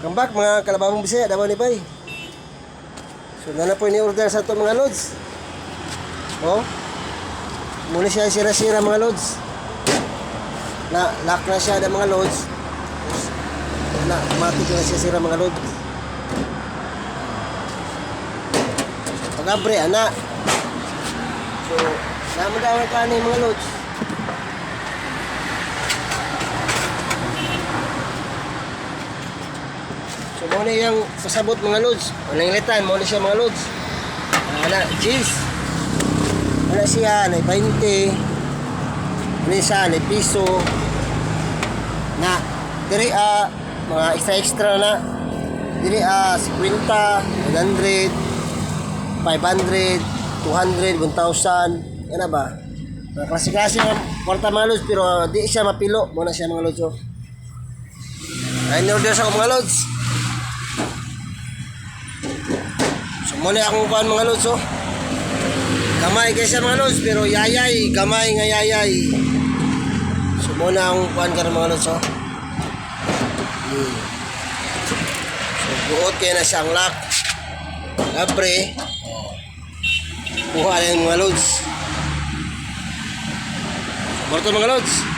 Welcome back, mga kalababong Bisaya, Davao ni Bay. So na po ni-order sa ato, mga lods. Oh. Muna siya sira-sira, mga lods. Na lock na siya ng mga lods. Na automatic na siya sira, mga lods. Pag-abre ana. So, naman daw ang kanin, mga lods. So, muna yung pasabot, mga lods. Walang litan, muna siya, mga lods. Ana, cheese. Wala siya, na 20. Ano siya, na piso. Na, diri mga extra extra na. Diri 50, 100, 500, 200, 1,000. Yan na ba? Mga klase-klase ng kwarta, mga lods, pero di siya mapilo. Muna siya, mga lods. Oh. Ay, order sa mga lods. So muna akong kuan, mga lods, oh. Gamay kay siya, mga lods, pero yayay, gamay nga yayay. So muna akong kuan karon, mga lods, oh. So buot kay na siyang lock. Abre. Kuha na yung mga lods. So, muna to, mga lods.